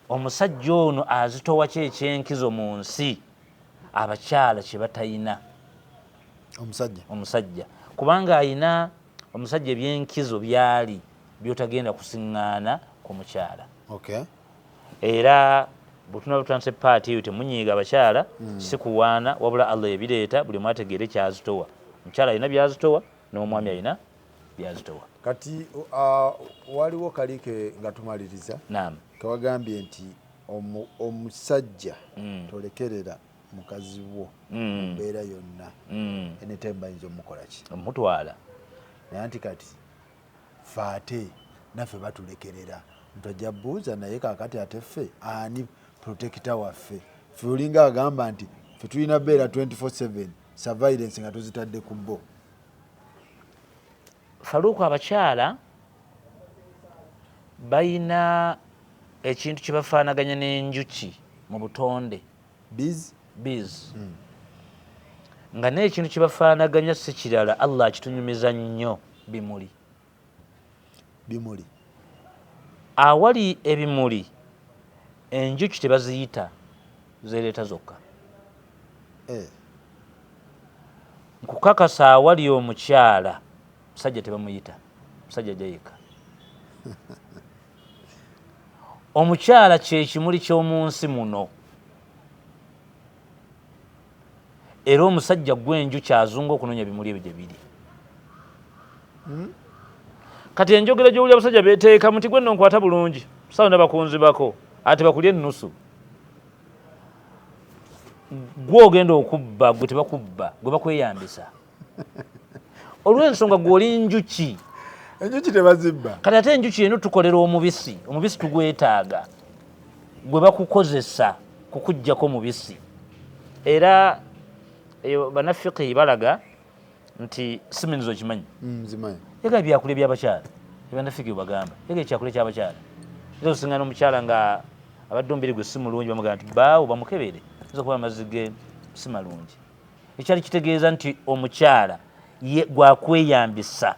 omusajja ono azitowa ki ekyenkizo mu nsi abakyala kye batayina.
Omusajja.
Omusajja, kubanga ayina omusajja ebyenkizo byali byotagenda kusiŋŋaana ku mukyala. Era bwetunaba tutandise paati eyo, temunyiiga abakyala, si kuwaana, wabula Allah ebireeta buli omu ategeere kyazitowa. Omukyala alina byazitowa n'omwami alina byazitowa.
Kati waliwo kalike nga tumaliriza.
Naam.
Kewagambye nti omusajja tolekerera mukazi wo mu mbeera yonna, anytime bayinza omukola ki?
Omutwala.
Naye anti kati ffe ate naffe batulekerera, nti ajja buuza naye kakati ate ffe ani protector waffe? Ffe olinga agamba nti ffe tulina beera 24/7 surveillance nga tuzitadde ku bo.
Faluuku, abakyala bayina ekintu kye bafaanaganya n'enjuki mu butonde.
Bees.
Bees. Nga n'ekintu kye bafaanaganya si kirala, Allah akitunyumiza nnyo, bimuli.
Bimuli.
Awali ebimuli enjuki tebaziyita, zereeta zokka. Nkukakasa awali omukyala musajja tebamuyita, musajja jayika. Omukyala kyekimuli ky'omu nsi muno, era omusajja gwenjuki azunga okunoonya ebimuli ebyo gye biri. Kati enjogera gy'owulira abasajja beeteeka muti gwe nno nkwata bulungi sawa nabakunzibako ate bakulya ennusu, gwe ogenda okubba, gwe tebakubba, gwe bakweyambisa olw'ensonga gwe oli njuki.
Enjuki tebazibba.
Kati ate enjuki eno tukolera omubisi, omubisi tugwetaaga, gwe bakukozesa kukuggyako mubisi. Era eyo banafikihi balaga nti siminizo okimanyi.
Nzimanyi.
Yaga ebyakulya by'abakyala, ebanafikihi bagamba yaga ekyakulya ky'abakyala, era osingana omukyala nga abadde omubiri gwe si mulungi, bamugamba nti baawo bamukebere, oyinza okuba amazzi ge si malungi. Ekyali kitegeeza nti omukyala Gwakweyambisa.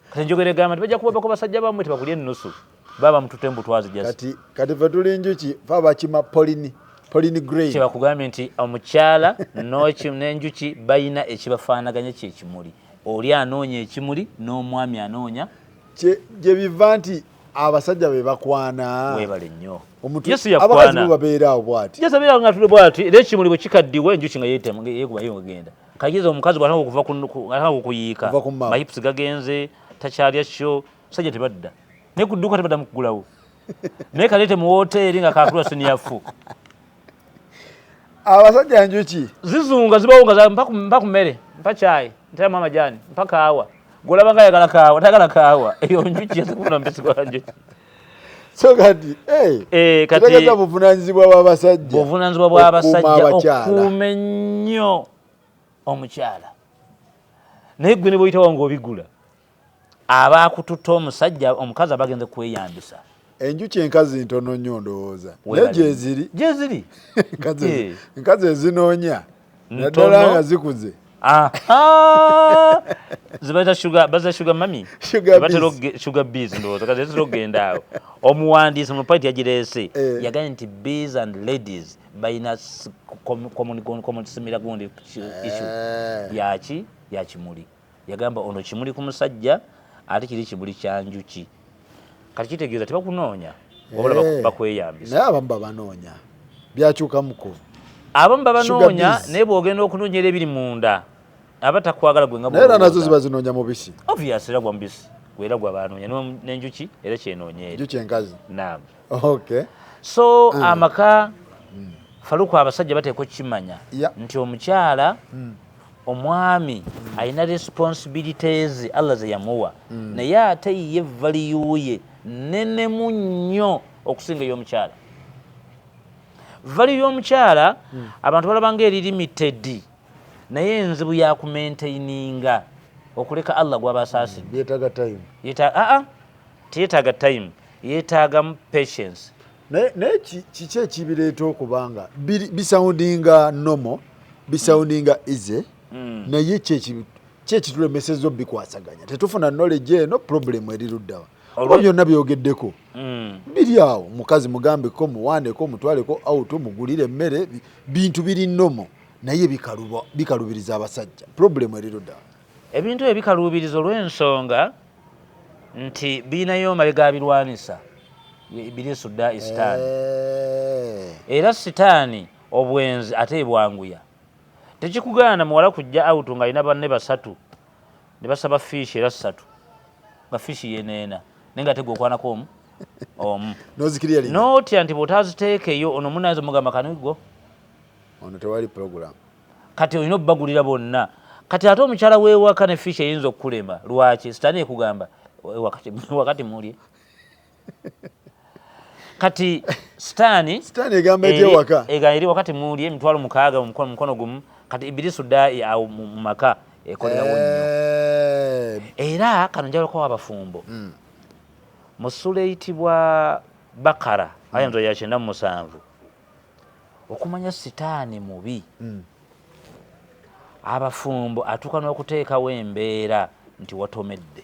Kati njogera egamba nti bajja kubabako basajja bammwe tebakulya ennusu, baba mutute mbutwazi.
Kati kati fe tuli njuki, fe abakima pollen grain.
Kyebakugambye nti omukyala n'enjuki balina ekibafaanaganya, kyekimuli. Oli anoonya ekimuli n'omwami anoonya.
Gye biva nti abasajja be bakwana.
Webale nnyo.
Yesu yakwana. Abakazi babeera awo bwati.
Yesu abeera nga tuli bwati, era ekimuli bwe kikaddiwa, enjuki nga yeekuba yo ngegenda. Kageza omukazi bw'atandika okuva atandika okuyiika, mahips gagenze, takyalya kyo, sajja tebadda naye ku dduuka, tebadda mu kugulawo, naye kaleete mu woteeri nga kakula siniyafu.
Abasajja njuki.
Zizunga, zibawo nga mpa ku mmere, mpa kyayi, nteramu amajaani, mpa kaawa. Gwolaba nga ayagala kaawa, tayagala kaawa. Eyo njuki yazikufuna mubisi gwa njuki.
So kati
eh,
kati buvunanyizibwa bw'abasajja.
Buvunanyizibwa bw'abasajja okuuma ennyo omukyala. Naye gwe ne bwoyitawo ng'obigula, aba akututte omusajja, omukazi aba agenze kweyambisa.
Enjuki enkazi ntono nnyo ndowooza, naye gyeziri.
Gyeziri.
Enkazi ezinoonya naddala nga zikuze.
Zibaita sugar, baza sugar mummy, batera sugar bees ndowooza. Kati ezitera okugenda awo, omuwandiisi mu point yagireese, yagambye nti bees and ladies balina common similar gundi issue yaki yakimuli. Yagamba ono kimuli ku musajja, ate kiri kimuli kya njuki. Kati kitegeeza tebakunoonya wabula bakweyambisa.
Naye abamu babanoonya, byakyukamuko.
Abamu babanoonya, naye bw'ogenda okunoonyera ebiri munda, aba takwagala gwe nga
Naye era nazo ziba zinoonya mubisi.
Obvious, era gwa mubisi era gwa banoonya n'enjuki era kyenoonya eri.
Enjuki enkazi.
Naam.
Okay.
So amaka, Faluku, abasajja bateekwa okukimanya nti omukyala, omwami alina responsibilities Allah ze yamuwa, naye ate ye value ye nenemu nnyo okusinga ey'omukyala. Value y'omukyala abantu balaba nga eri limited, naye enzibu yakumaintaininga okuleka Allah gwaba asaasidde.
Yeetaaga time.
Aa, teyetaaga time, yeetaagamu patience.
Naye kiki ekibireeta okubanga bisoundinga normal, bisoundinga easy, naye ki ekitulemeseza obikwasaganya? Tetufuna knowledge eno. Problem eri luddawa? Oba byonna byogeddeko biri awo, mukazi mugambeko, muwaaneko, mutwaleko out, mugulire emmere, bintu biri normal, naye bikalubiriza abasajja. Problem eri luddawa?
Ebintu ebyo bikaluubiriza olw'ensonga nti birinayo mabega abirwanisa, Ibirisu dda sitaani. Era sitaani obwenzi ate ebwanguya. Tekikugaana muwala kujja out ng'alina banne basatu ne basaba fish era ssatu, nga fish yeneena, naye nga ate gwe okwanako omu omu.
Nozikirya.
N'otya nti bw'otaziteekeyo ono munayinza omugamba kanigo.
Ono tewali program.
Kati olina obbagulira bonna. Kati ate omukyala w'ewaka ne fish eyinza okukulema. Lwaki? Sitaani ekugamba wakati mulye. Kati sitaani
Sitaani egamba eti ewaka.
Ega eri wakati mulye 60,000 mu mukono gumu. Kati Ibirisu daayi awo mu maka ekolerawo nnyo. Era kano njagala okuwa abafumbo mu ssula eyitibwa Bakara, aya nzo ya 97, okumanya sitaani mubi. Abafumbo atuuka n'okuteekawo embeera nti watomedde.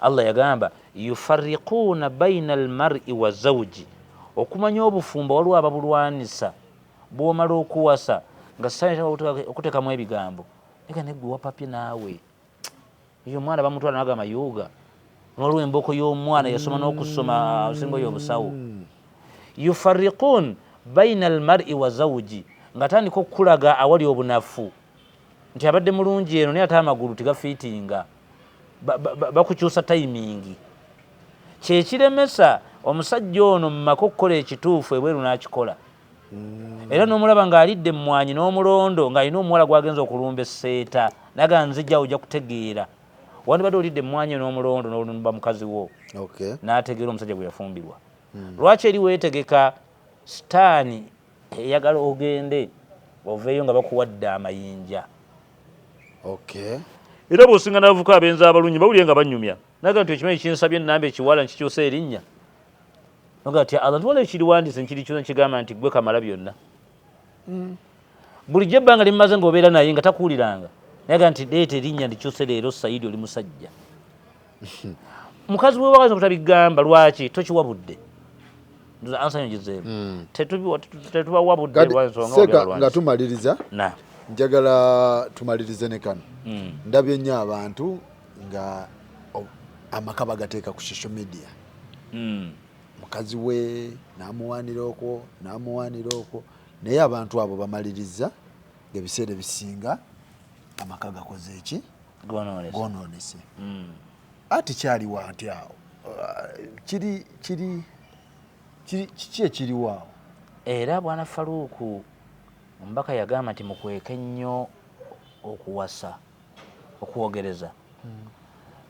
Allah yagamba yufarikuuna baina almari wa zawji. Okumanya obufumbo waliwo ababulwanisa. Bwomala okuwasa nga sitaani okuteekamu ebigambo ega neggwe wapapye naawe, eyo omwana bamutwala nagamba yuuga, waliwo emboko y'omwana yasoma n'okusoma osinga oyo obusawo. Yufarikun baina almari wa zawji, nga tandika okukulaga awali obunafu nti abadde mulungi eno, naye ate amagulu tegafiitinga. Bakukyusa timing. Kyekiremesa omusajja ono mu maka okukola ekituufu, ebweru n'akikola. Era n'omulaba ng'alidde emmwanyi n'omulondo ng'alina omuwala gwagenza okulumba esseeta, naga nzijja ojja kutegeera. Wandibadde olidde emmwanyi n'omulondo n'olumba mukazi wo n'ategeera omusajja gwe yafumbirwa. Lwaki eri weetegeka? Sitaani eyagala ogende oveeyo nga bakuwadde amayinja. Era bw'osinga n'abavuka abenzi abalungi bawulire nga banyumya, naga nti okimanyi kinsabye ennamba ekiwala nkikyusa erinnya, noga ti Allah nti wala ekiriwandiise nkirikyusa nkigamba nti gwe kamala byonna. Bulijjo ebbanga limumaze ng'obeera naye nga takuwuliranga, naye ga nti leeta erinnya ndikyuse leero, Saidi oli musajja. Mukazi we wakazi kutabigamba, lwaki tokiwabudde? Ndoza answer ngizeemu. Tetubawa budde
Kati
lwansonga.
Seeka, nga tumaliriza,
na
njagala tumalirize ne kano. Ndabye nnyo abantu nga amaka bagateeka ku social media. Mukazi we n'amuwaanira okwo, n'amuwaanira okwo, naye abantu abo bamaliriza ng'ebiseera ebisinga amaka gakoze eki?
Gonoonese.
Gonoonese. Ati kyaliwo nti awo kiri kiri kiri kiki ekiriwo awo?
Era bwana Faluuku, omubaka yagamba nti mukweke nnyo okuwasa, okwogereza.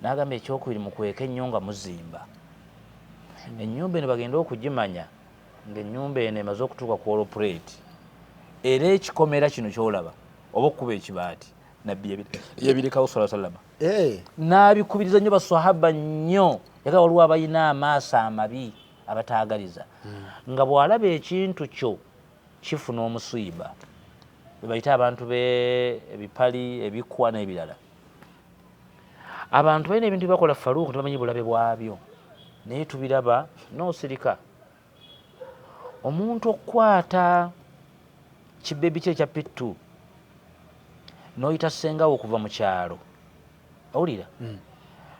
N'agamba ekyokubiri, mukweke nnyo nga muzimba ennyumba eno, bagende okugimanya ng'ennyumba eno emaze okutuuka ku wall plate, era ekikomera kino kyolaba oba okukuba ekibaati, nabbi yabirekawo sala sallama. N'abikubiriza nnyo baswahaba nnyo. Yaga waliwo abalina amaaso amabi abataagaliza, nga bw'alaba ekintu kyo kifuna omusiiba, bebayita abantu be ebipali, ebikwa n'ebirala. Abantu balina ebintu byebakola, Faluuku, tebamanyi bulabe bwabyo, naye tubiraba n'osirika. Omuntu okukwata kibebi kye ekya P2 n'oyita ssengawo okuva mu kyalo, owulira,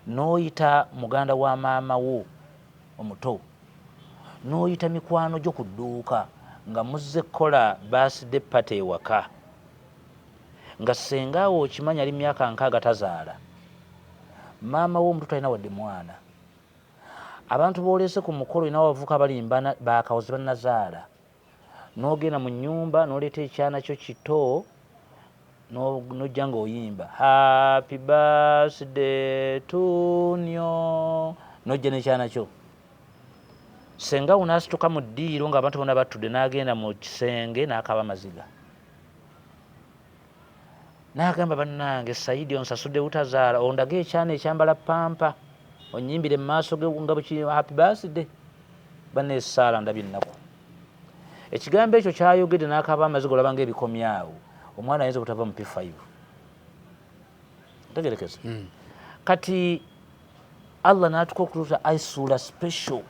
n'oyita muganda wa maama wo omuto, n'oyita mikwano gyo ku dduuka nga muzze kukola birthday party ewaka, nga ssengaawo okimanyi ali myaka 60 tazaala, maama wo omuto talina wadde mwana, abantu boolese ku mukolo olina abavubuka bali mbana bakawozi bannazaala, n'ogenda mu nnyumba n'oleeta ekyana kyo kito, n'ojja ng'oyimba "Happy birthday to you", n'ojja n'ekyana kyo. Senga wo n'asituka mu ddiiro ng'abantu bonna batudde, n'agenda mu kisenge n'akaaba amaziga, n'agamba, "Bannange, Saidi onsasudde butazaala, ondage ekyana ekyambala pamper, onyimbire mu maaso ge nga bwekiri happy birthday." Banna, essaala ndabye ennaku. Ekigambo ekyo kyayogedde n'akaaba amaziga, olaba ngaebikomyawo omwana ayinza obutava mu P5. Ntegerekese. Kati Allah n'atuka okutuusa aisuula special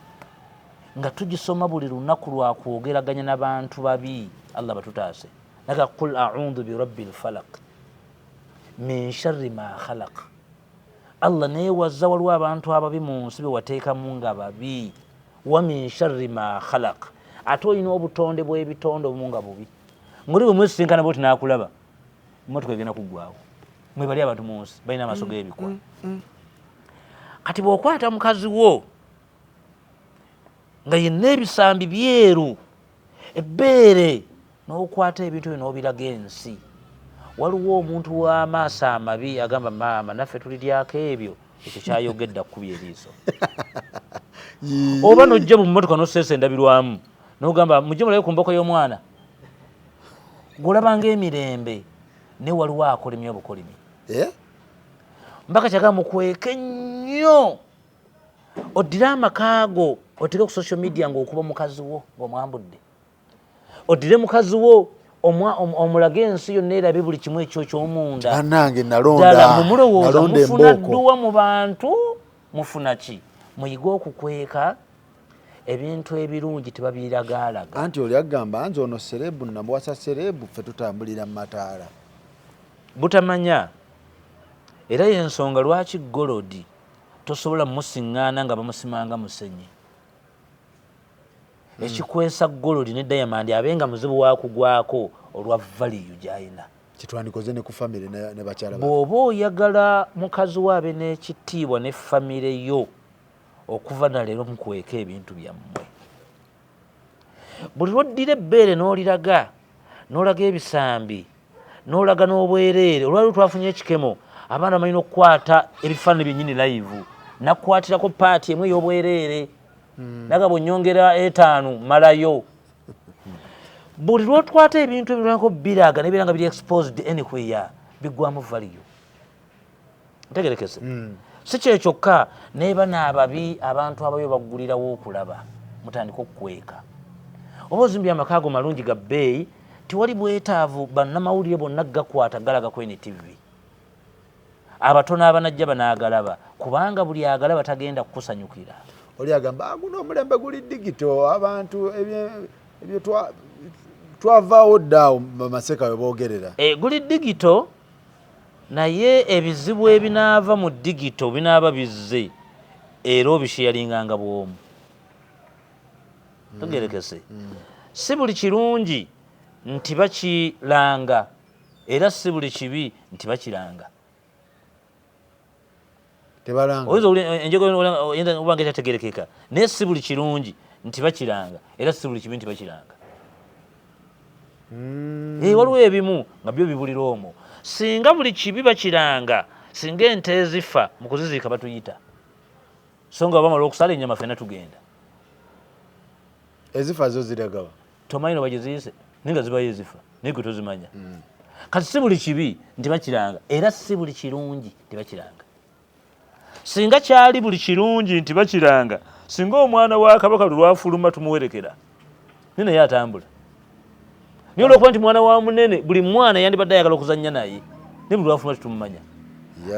nga tugisoma buli lunaku lwa kwogeraganya n'abantu babi. Allah batutaase. Naga qul audhu birabbi lfalaq min sharri ma khalaq. Allah neewaza, waliwo abantu ababi mu nsi bewateekamu nga babi. Wa min sharri ma khalaq, ate olina obutonde bw'ebitonde obumu nga bubi, ngoli bwe mwesisinkana bwoti nakulaba emotoka egenda kuggwawo. Mwebali abantu mu nsi balina amaaso g'ebikwa. Kati bw'okwata mukazi wo nga yenna ebisambi byeru, ebbeere, n'okwata ebintu byo n'obiraga ensi, waliwo omuntu w'amaaso amabi agamba, "Maama, naffe tuliryako ebyo." Ekyo kyayogedde akkubya eriiso. Oba nojja mu mmotoka noseesa endabirwamu nogamba, "Mujje mulabe ku mboko y'omwana," gwolabanga emirembe, naye waliwo akolimya obukolimi.
Eh?
Mbaka kyagamba mukweke nnyo, oddire amaka go oteke ku social media ng'okuba mukazi wo ng'omwambudde, oddire mukazi wo omulage ensi yonna erabe buli kimu ekyo kyomunda.
Bannange,
Ddala
nalonda
mumulowooza
nalonda
mufuna
embooko.
Dduwa mu bantu mufuna ki? Muyige okukweka ebintu ebirungi, tebabiragaalaga.
Anti oli agamba, "Nze ono celeb, namuwasa celeb, ffe tutambulira mu mataala."
Butamanya. Era yensonga lwaki gold tosobola musiŋŋaana nga bamusimanga musenyi. Ekikwesa gold ne diamond abe nga muzibu wakugwako olwa value gy'ayina.
Kyetwandikoze ne ku famire ne bakyala.
Bw'oba oyagala mukazi we abe n'ekitiibwa ne famire yo, okuva na leero mukweka ebintu byammwe. Buli lwoddira ebbeere n'oliraga, n'olaga ebisambi, n'olaga n'obwereere. Olwaliwo twafunye ekikemo, abaana bamalina okukwata ebifaananyi byennyini live, nakwatirako part emu ey'obwereere, naga bwonyongera 5 malayo. Buli lwotwata ebintu ebirako biraga nebeera nga biri exposed anywhere, biggwamu value. Ntegerekese? Si kyekyokka, naye bano ababi, abantu ababi baggulirawo okulaba. Mutandika okukweka. Oba ozimbye amaka ago malungi ga bbeeyi, Tewali bwetaavu bannamawulire bonna gakwata galaga ku NTV. Abatono abanajja banaagalaba, kubanga buli agalaba tagenda kukusanyukira.
Oli agamba, "Ah, guno omulembe guli digital, abantu ebyo twavaawo dda awo maseka we boogerera."
E, guli digital, naye ebizibu ebinaava mu digital binaaba bizze era obisharinganga bwomu. Tugerekese, si buli kirungi nti bakiranga, era si buli kibi nti bakiranga.
Tebalanga.
Oyinza enjogera oba nga ekyategerekeka, naye si buli kirungi nti bakiranga, era si buli kibi nti bakiranga. Eh, waliwo ebimu nga byo bibulira omwo. Singa buli kibi bakiranga, singa ente ezifa mu kuziziika batuyita, so nga bamala okusala ennyama fenna tugenda.
Ezifa zo ziragawa?
Tomanyi no bagiziise, naye nga zibayo ezifa, naye gwe tozimanya. Kati si buli kibi nti bakiranga, era si buli kirungi nti bakiranga. Singa kyali buli kirungi nti bakiranga, singa omwana wa kabaka lwe lwafuluma tumuwerekera, naye naye atambula. Naye olwokuba nti mwana wa munene, buli mwana yandibadde ayagala okuzannya naye, naye buli lwafuluma tetumumanya.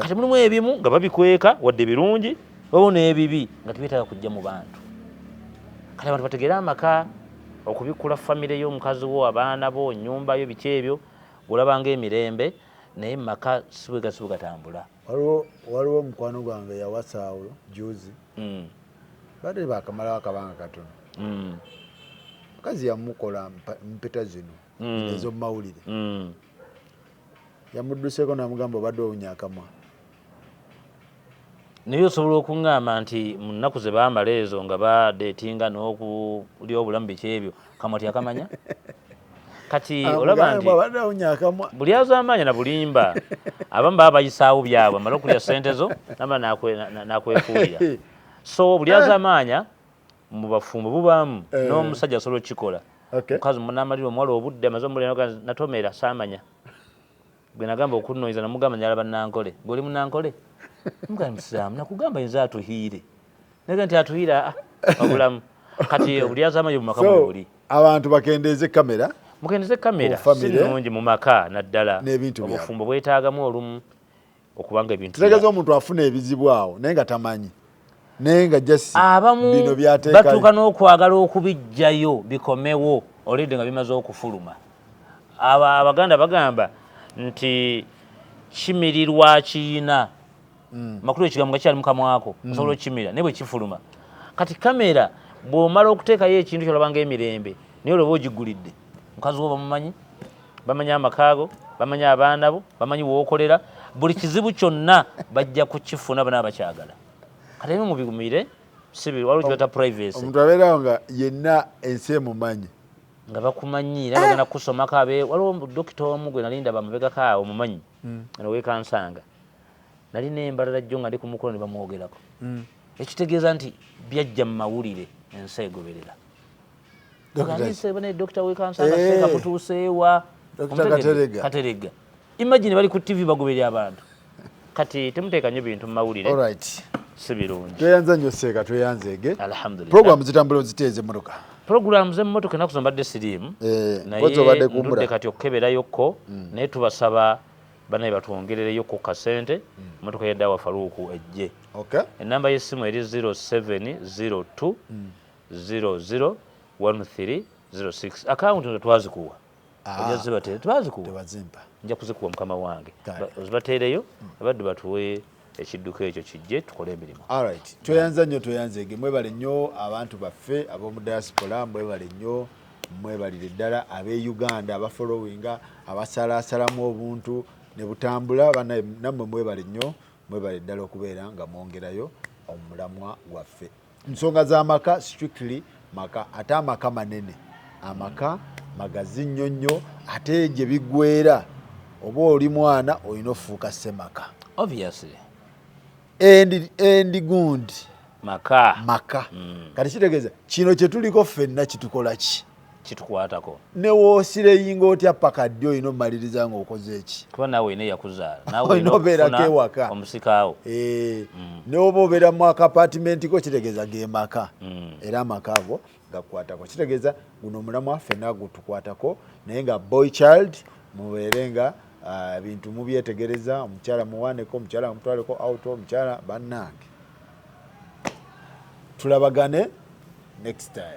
Kati mulimu ebimu nga babikweka, wadde birungi, waliwo n'ebibi nga tebyetaaga kujja mu bantu. Kati abantu bategere amaka, okubikkula famire y'omukazi wo, abaana bo, ennyumba yo, biki ebyo, olabanga emirembe, naye mu maka si bwe gatambula.
Waliwo omukwano gwange yawasaawo juzi, badde bakamalawo akabanga katono. Mukazi yamukola mpeta zino ez'omumawulire. Yamudduseko namugamba, "Obadde owunya akamwa."
Naye osobola okuŋŋamba nti mu nnaku ze baamala ezo nga badeetinga n'okulya obulamu, biki ebyo, kamwa tyakamanya? Kati olaba nti
"Obadde owunya akamwa."
Buli azaamaanya na bulimba, abamu baba bayisaawo byabwe, amale okulya sente zo namala nakwefuulira. So buli azaamaanya mu bafumbo bubaamu. N'omusajja asobola okukikola. Mukazi namalira omuwala obudde, amaze omulira, natomera saamanya gwe nagamba okunoyiza, namugamba njala bannankole, gwe oli munankole, mugamba musiraamu, nakugamba nze atuhiire, naga nti atuhiire obulamu. Kati buli azaamaanya mu maka mwe buli.
Abantu bakendeeze kamera.
Mukendeze kamera.
Ku
Si
family.
nnungi mu maka naddala.
N'ebintu byabwe.
Obufumbo bwetaagamu olumu okubanga ebintu
Kitegeeza omuntu afuna ebizibu awo naye nga tamanyi, naye nga just
abamu
bino byateekayo.
Batuuka n'okwagala okubiggyayo bikomewo olidde nga bimaze okufuluma. Abaganda bagamba nti kimirirwa kiyina makulu, ekigambo nga kyali mukamwako osobola okukimira, naye bwe kifuluma. Kati kamera bw'omala okuteekayo ekintu kyolabanga emirembe, naye olwoba ogigulidde mukazi wo, bamumanyi, bamanyi amakaago, bamanyi abaana bo, bamanyi wookolera, buli kizibu kyonna bajja kukifuna bana bakyagala. Kati ebimu mubigumire, si waliwo kibata privacy.
Omuntu abeerawo nga yenna ensi emumanyi.
Nga bakumanyi era bagenda kukusomako. Abe waliwo dokita omu gwe nali ndaba mabegako awo, omumanyi eno wekansanga, nalina embalala jjo nga ndi ku mukolo ne bamwogerako, ekitegeeza nti byajja mu mawulire, ensi egoberera.
Dokita ki?
Dokita wekansanga, seeka mutuuseewa.
Dr.
Omutegedde?
Katerega.
Katerega. Imagine bali ku TV bagoberera abantu. Kati temuteeka nnyo bintu mu mawulire, si birungi.
Tweyanza nnyo seeka, tweyanzeege.
Alhamdulillah.
Programu zitambula oziteeza emmotoka?
Programu z'emmotoka ennaku zino mbadde siriimu,
Mpozi
naye
obadde kuwummula.
ndudde kati okukeberayokko, naye tubasaba banaye batwongerereyokko kasente, emmotoka yeddawa Faruuku ejje. Enamba y'essimu eri 0702 00 1306. Akawunti nzo twazikuwa. Ojja zibateere, twazikuwa.
Tewazimpa.
Nja kuzikuwa mukama wange.
Kale.
Ozibateereyo abadde batuwe ekidduka ekyo kijje tukole emirimu.
Alright, tweyanza nnyo, tweyanzeege. Mwebale nnyo abantu baffe ab'omu diaspora, mwebale nnyo, mwebalire ddala ab'e Uganda abafollowinga, abasalaasalamu obuntu ne butambula. Bannaye nammwe mwebale nnyo, mwebale ddala okubeera nga mwongerayo omulamwa gwaffe, nsonga z'amaka, strictly maka, ate amaka manene, amaka magazi nnyo nnyo, ate gye biggweera oba oli mwana olina ofuuka ssemaka.
Obviously.
Endi gundi.
Maka.
Maka. Kati kitegeeza kino kyetuliko ffenna kitukola ki?
Kitukwatako.
Newoosireyinga otya paka ddi, olina omumaliriza ng'okoze eki?
Kuba naawe olina eyakuzaala, naawe
Olina obeerako
okufuna
ewaka.
Omusikaawo.
Eh, newoba obeera mu akapatimenti ko, kitegeeza ge maka. Era amaka ago Gakukwatako kitegeeza guno omulamwa ffenna gutukwatako, naye nga boy child mubeere nga ebintu mubyetegereza. Omukyala muwaneko, omukyala mutwaleko out, omukyala. Bannange, tulabagane next time.